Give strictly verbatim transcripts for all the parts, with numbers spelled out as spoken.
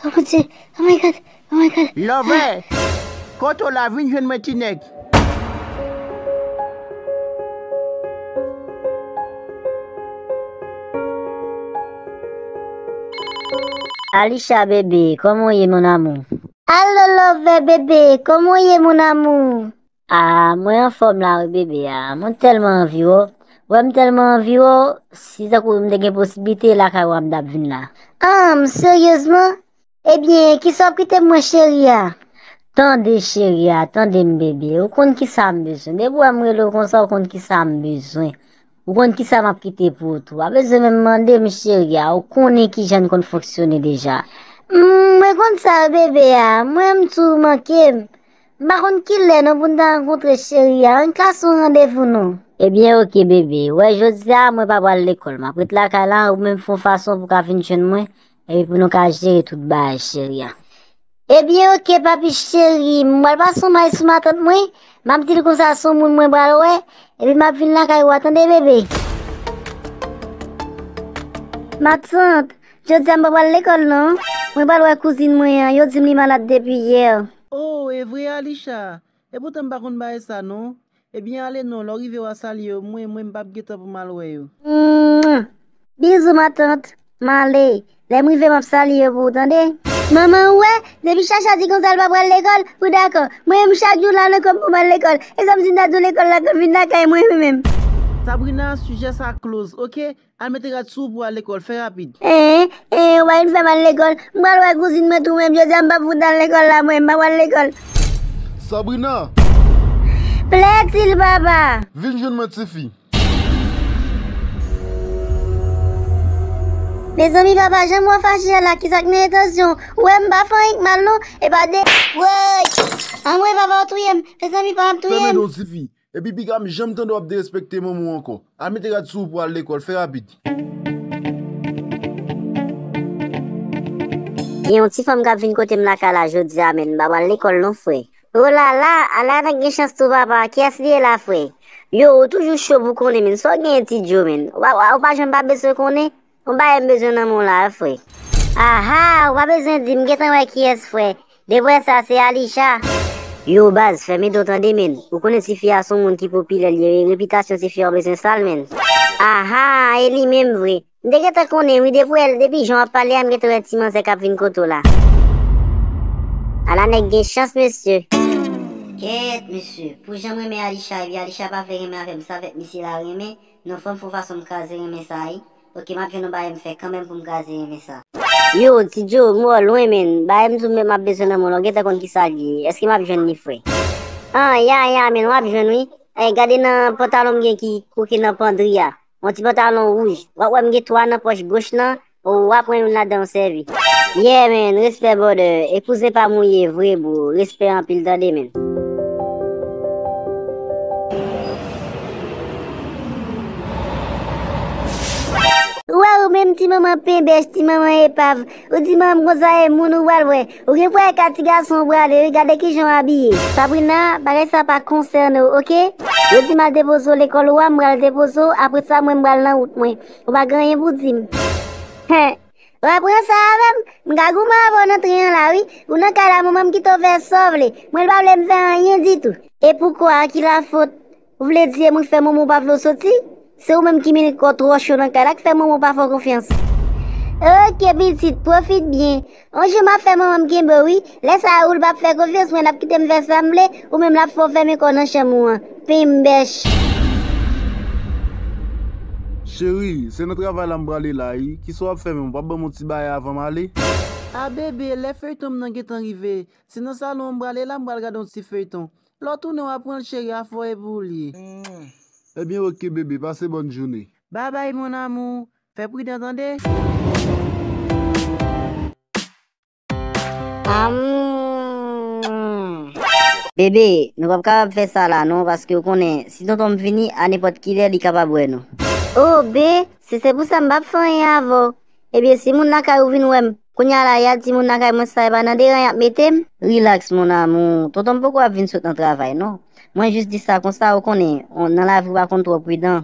Oh mon Dieu, oh my God, oh my God. Love, kote w la, vin jwenn mwen ti nèg. Alisha bebe, kòman w ye mon amour? Alo Love bebe, kòman w ye mon amour? Ah, mwen anfòm la wi bebe a. Mwen tèlman anvi w. Wè m tèlman anvi w, si tankou m te gen posiblite lakay ou a m t ap vin la. Ah, seryezman? Ebyen, kisa w ap kite m mwen cheri a? Tande cheri a, tande m bebe. Ou konn kisa m bezwen. Depi w wè m rele w konsa, ou konn kisa m bezwen. Ou konn kisa m ap kite pou ou tou. Pa bezwen menm mande m cheri a, ou konnen kijan n konn fonksyone deja. Mm, mwen konn sa wi bebe a, mwen m tou manke m. M pa konn kilè non pou n ta rankontre cheri a, ann kase yon randevou non. Ebyen oke bebe, wè jodi a mwen pa pral lekòl, m ap ret lakay la, ou menm fè yon fason pou w ka vin jwenn mwen, epi pou nou ka jere tout bagay cheri a. Ebyen oke papi cheri, m pral pase yon may sou matant mwen, m ap di l konsa se yon moun mwen pral wè, epi m ap vin lakay ou a tande bebe. Matant, jodi a m pa pral lekòl non, mwen pral wè kouzin mwen an, yo di m li malad depi yè. Oh, e vre Alisha? Epoutan m pa konn bagay sa non. Ebyen ale non, lè w rive w a salye yo, mwen, mwen m p ap gen tan pou m al wè yo. Mwah. Bizou matant, m ale. Lè m rive m ap salye yo pou ou tande. Manman ou wè, depi Chacha di konsa l pa pral lekòl, ou dakò. Mwen menm chak jou la nan kò m pou m al lekòl. E sa m di m ta tou lekòl la k ap vin lakay mwen menm. Sabrina, sijè sa close, oke? Al mete rad sou ou pou al lekòl, fè rapid. Ee, ee, ou pa vin fè m al lekòl. M pral wè kouzin mwen tou menm, jodi a m p ap fout al lekòl la mwen, m pa pral lekòl. Sabrina! Plètil papa! Vin jwenn mwen tifi. Mezanmi papa, jan m wè w fache a la, kisa k nan entansyon w? Ou wè m pa fè anyen k mal non, e pa de... Woy! Anmwe papa w touye m, mezanmi papa ap touye m. Fèmen non tifi. Epi piga m janm tande w ap derespekte manman w ankò. Al mete rad sou ou pou al lekòl, fè rapid. Gen yon ti fanm k ap vin kote m lakay la jodi a, men m pa pral lekòl non frè. O la la, ala nèg gen chans tou papa, kiyès li ye la frè? Yo, ou toujou cho pou konnen men, sa w genyen ti Djo men? Ou pa, ou pa janm pa bezwen konnen? Yon bagay m bezwen nan men w la wi frè. Aha, ou pa bezwen di m, m gentan wè kiyès frè. Depi w wè sa se Alisha. Yo baz, fèmen do tande men. Ou konnen tifi a se yon moun ki popilè li ye wi, repitasyon tifi a w bezwen sal men. Aha, e li menm vre. M te gentan konnen wi, depi w wè, depi jan w ap pale a m gentan wè ti manzè k ap vin kote w la. Ala nèg gen chans mesye. Kèt mesye, pou jan m renmen Alisha epi Alisha pa vle renmen avè m, sa fèt misye la renmen. Non fò m fè yon fason m kraze renmen sa wi. Oke, m ap jwenn yon bagay m fè kanmenm pou m kraze renmen sa. Yo, ti Djo, m wè w lwen men, bagay m di w men m ap bezwen nan men w la, w gentan konn kisa l ye, èske m ap jwenn li frè? An, ya, ya, men w ap jwenn wi. Ey, gade nan pantalon m gen ki kwoke nan pandri a. Yon ti pantalon wouj. W ap wè m gen twa nan pòch goch lan, w ap pran youn ladan w sèvi. Yeah man, respè brother, e kouzen pa m ou ye vre bro, respè anpil tande men. Ou wè ou menm ti manman penbèch, ti manman epav. Ou di manman m konsa e moun ou pral wè. Ou gen pou wè ka ti gason ou prale wi, gade kijan w abiye. Sabrina, bagay sa pa konsène w, oke? Yo di m al depoze w lekòl ou a, m pral depoze w, apre sa mwen m pral nan wout mwen. Ou pa gen anyen pou di m. Hen. W ap pran sa avè m? M ka goumen avè w nan tren an la wi. Ou nan kay la manman m kite w fè sa w vle. Mwen l pa vle m fè anyen ditou. E poukwa? A ki lafot? Ou vle di e mwen k fè manman w pa vle w soti? Se ou menm ki mennen kò w twò cho nan kay la k fè manman w pa fè w konfyans. Oke pitit, pwofit byen. Yon jou m ap fè manman m kenbe w wi. Lè sa a ou l p ap fè konfyans mwen, l ap kite m fè sa m vle, ou menm l ap fè w fèmen kò w nan chanm ou an. Penbèch. Cheri, se nan travay la m prale la wi. Kisa w ap fè menm? Ou p ap ban m yon ti bagay avan m ale? A bebe, lè feyton m nan gentan rive. Se nan salon an m prale la, m pral gade yon ti feyton. Lè w tounen w ap pran l cheri, afè w e pou w li ye. Ebyen oke bebe, pase bòn jounen. Babay mon amour, fè pridan tande. Am. Bebe, nou p ap kapab fè sa la non, paske w konnen, si tonton m vini, a nenpòt kilè li kapab wè nou. O be, si se pou sa m p ap fè anyen avè w. Ebyen si moun lakay ou vin wè m, kounye a la y a di moun lakay mwen sa e pa nan deran y ap mete m? Rilaks mon amour, tonton m poko ap vin sot nan travay non. Mwen jis di sa konsa, ou konnen, on, nan lavi w pa konn twò pridan.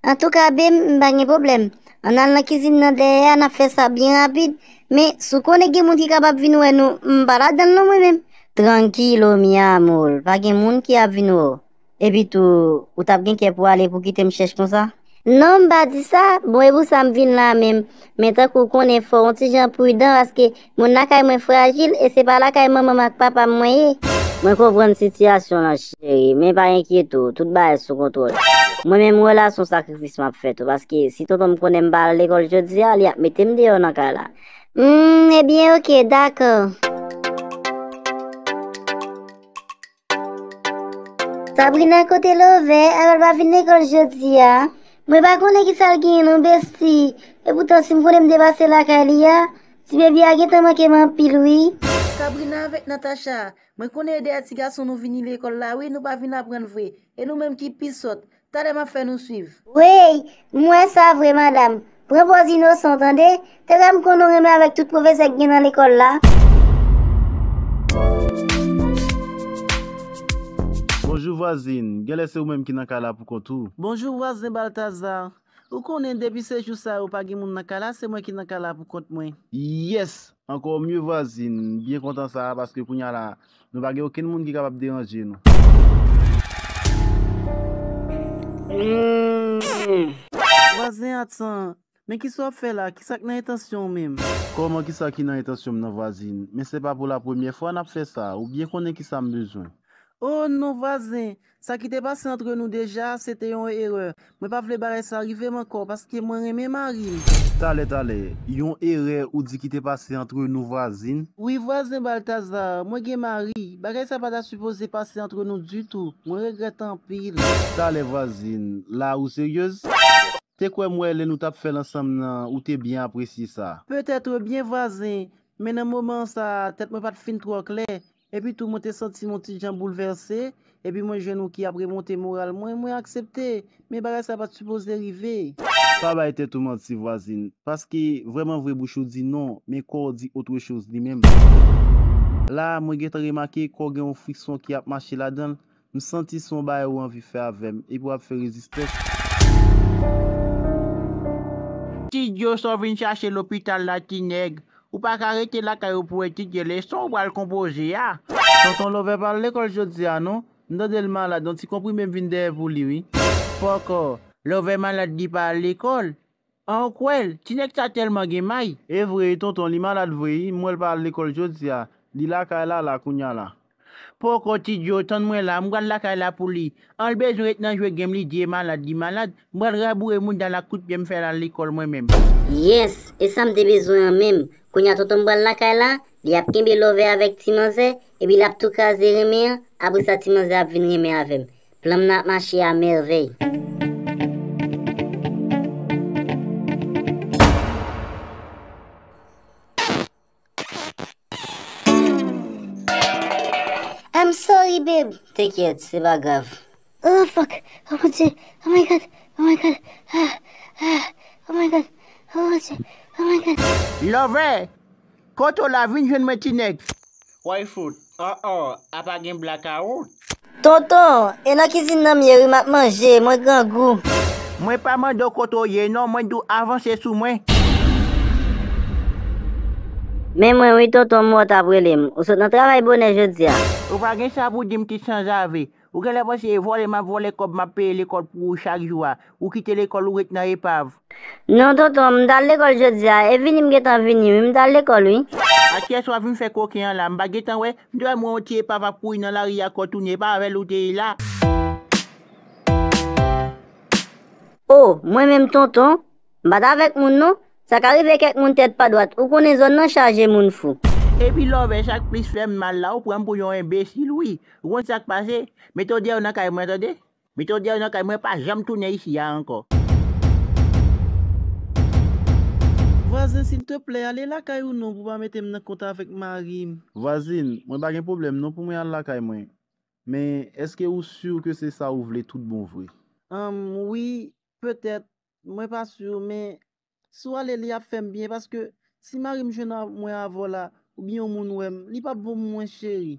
Antouka be m, m pa gen pwoblèm. Ann al nan kizin nan dèyè a, n ap fè sa byen rapid. Men, si w konnen gen moun ki kapab vin wè nou, m pa ladan l non mwen menm. Tranquilo, mi amor, pa gen moun ki ap vin wè w. Epi tou, ou t ap gen kè pou ale pou kite m chèch konsa? Non, m pa di sa. Bon, e pou sa m vin la menm. Men tankou w konnen, fò w yon ti jan pridan, paske moun lakay mwen frajil, e se pa lakay manman m ak papa m mwen ye. Mwen konprann sitiyasyon w lan, cheri, men pa enkyete w, tout bagay sou kontwòl. Mwen menm, relasyon sakrifis m ap fè tou, paske si tonton m konnen m pa al lekòl jodi a, li ap mete m deyò nan kay la. Hmm, ebyen, oke, dakò. Sabrina, kote Love? Apa l pa vin lekòl jodi a? Mwen pa konnen kisa l genyen non, besti. Epoutan, si m konnen m te pase lakay li a, ti bebi a gentan manke m anpil, wi. Sabrina avèk Natacha, mwen konnen e dèyè ti gason nou vini lekòl la, wi, nou pa vin aprann vre. E nou menm ki pi sòt. Talè m ap fè nou swiv. Wey, m wè sa vre, madanm. Pran pòz inosan w tande. Te wè m konnen w renmen avèk tout pwofesè k gen nan lekòl la. Bonjou vwazin, genlè se ou menm ki nan kay la poukont ou. Bonjou vwazen Baltazar. Ou konnen depi se jou sa yo pa gen moun nan kay la, se mwen ki nan kay la poukont mwen. Yes! Encore mieux vwazin, byen kontan sa a paske kounya la nou pa gen okenn moun ki kapab deranje nou. Vwazen atan, men kisa w ap fè la, kisa k nan entansyon w menm? Kòman kisa ki nan entansyon m nan vwazin? Men se pa pou la premyè fwa n ap fè sa, ou byen konnen kisa m bezwen. Oh non vwazen, sa ki te pase antre nou deja a se te yon erè. Mwen pa vle bagay sa rive m ankò paske mwen renmen mari m. Talè talè, yon erè ou di ki te pase antre nou vwazin? Wi vwazen Baltazar, mwen gen mari. Bagay sa pa ta sipoze pase antre nou ditou. Mwen regrèt anpil. Talè vwazin, la ou seryez? Te kwè m wè lè nou t ap fè l ansanm nan ou te byen apresye sa. Petèt byen vwazen, men nan moman sa a tèt mwen pa t fin twò klè. Epi tou mwen te santi m yon ti jan boulvèse, epi mwen jwenn ou ki ap remonte moral mwen, mwen aksepte, men bagay sa pa t sipoze rive. Pa bay tèt ou manti vwazin, paske vrèman vre bouch ou di non, men kò w di autre chose li menm. La a mwen gentan remake kò w gen yon frikson ki ap mache ladan l, m santi se yon bagay ou anvi fè avè m, epi w ap fè rezistans. Ti Djo sa w vin chache lopital la ti nèg. Ou pa ka rete lakay ou pou w etidye leson ou pral konpoze a. Tonton Love pa al lekòl jodi a non. M tande l malad, yon ti konprime m vin dèyè pou li wi. Pòkò, Love malad li pa al lekòl? An ou kwè l? Ti nèg sa tèlman gen may. E vre wi tonton, li malad vre wi, m wè l pa al lekòl jodi a. Li lakay la la kounya la. Pòkò ti Djo, tann mwen la, m pral lakay la pou li. An l bezwen ret nan jwe game li di e malad, li malad, m pral raboure mouda l ak kout pye m fè l al lekòl mwen menm. Yes, e sa m te bezwen an menm. Kounya tonton m pral lakay la, li ap kenbe Love avèk ti manzè, epi l ap tou kraze renmen an, apre sa ti manzè ap vin renmen avè m. Plan m nan ap mache a mèvèy. I'm sorry babe. Te kyèt, se pa grav. Oh fuck. Oh mon Dieu. Oh my god. Oh my god. Ah, ah. Oh my god. Oh mon Dieu. Oh my god. Love, kote w la vin jwenn mwen ti nèg. Why food? Oh oh, apa gen blackout? Tonton, e nan kizin nan m ye wi m ap manje, mwen grangou. Mwen pa mande w kote w ye non, mwen di w avanse sou mwen. Men mwen wi tonton m wè w t ap rele m, ou sot nan travay bonè jodi a. Ou pa gen sa pou di m ti sanzave. Ou genlè panse e vòlè m ap vòlè kòb m ap peye lekòl pou ou chak jou a. Ou kite lekòl ou ret nan epav. Non tonton, m t al lekòl jodi a, e vini m gentan vini wi, m t al lekòl wi. A kiyès w ap vin fè koken an la, m pa gentan wè, m t wè m wè yon ti epav ap kouri nan lari a kò tounen, e pa avè l ou te ye la. O, mwen menm tonton, m pa t avèk moun non, sa ka rive kèk moun tèt pa dwat, ou konnen zòn nan chaje moun fou. Epi lè w wè sa k plis fè m mal la, ou pran m pou yon enbesil wi. Ou konn sa k pase? Mete w dèyè w nan kay mwen tande. Mete w dèyè w nan kay mwen, pa janm tounen isi a ankò. Vwazen silteplè ale lakay ou non pou pa mete m nan kont avèk mari m. Vwazin, mwen pa gen pwoblèm non pou mwen al lakay mwen. Men èske ou si ke se sa ou vle tout bon vre? Humm, wi, petèt, mwen pa si, men Si w ale li ap fè m byen paske si mari m jwenn mwen avè w la oubyen yon moun wè m, li p ap bon pou mwen cheri.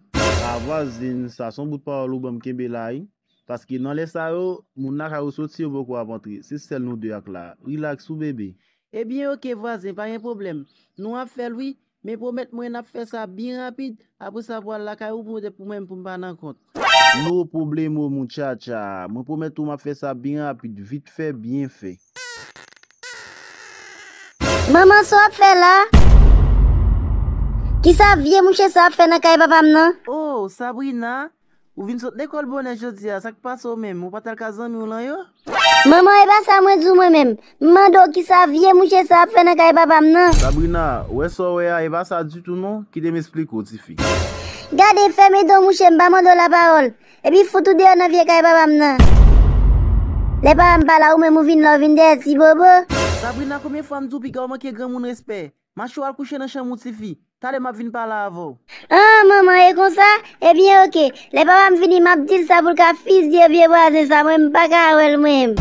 A vwazin, sa se yon bout pawòl ou ban m kenbe la wi. Paske nan lè sa yo, moun lakay ou soti yo poko ap antre. Se sèl nou de ak la. Rilaks wi bebe. Ebyen, oke, vwazen, pa gen pwoblèm. Nou ap fè l, wi, men pwomèt mwen n ap fè sa byen rapid, apre sa pou al lakay ou, pwomèt pou mwen pou m pa nan kont. No problemo, muchacha. Mwen pwomèt ou m ap fè sa byen rapid, vit fè, byen fè. Manman, sa w ap fè la? Kisa vye mouche sa ap fè nan kay papa m nan? Oh, Sabrina, ou vin sot lekòl bonè jodi a, sa k pase w menm? Ou pa t al ka zanmi w lan yo? Manman, e pa sa mwen di w mwen menm. M mande w kisa vye mouche sa ap fè nan kay papa m nan. Sabrina, ou wè sa w wè a, e pa sa ditou non, kite m esplike w, tifi. Gade, fèmen don mouche, m pa mande w lapawòl. Epi fout ou deyò nan vye kay papa m nan. Lè papa m pa la, ou menm ou vin la, ou vin dèyè ti bobo. Sabrina, konbyen fwa m di w piga w manke granmoun respè? Mache w al kouche nan chanm ou, tifi. Talè m ap vin pale avè w. Ah, manman, e konsa? Ebyen, oke. Lè papa m vini, m ap di l sa pou l ka fizye vye vwazen sa, mwen m pa ka wè l mwen.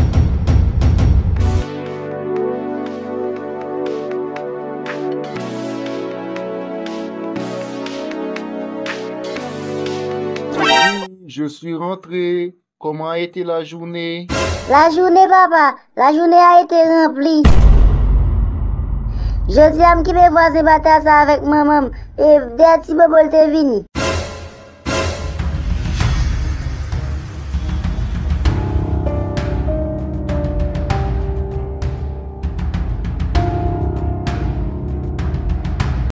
Je suis rentré. Comment a été la journée? Lajounen, papa, lajounen a été ranpli. Jodi a, m kenbe vwazen batay sa avèk manman m, e dèyè ti bobo l te vini.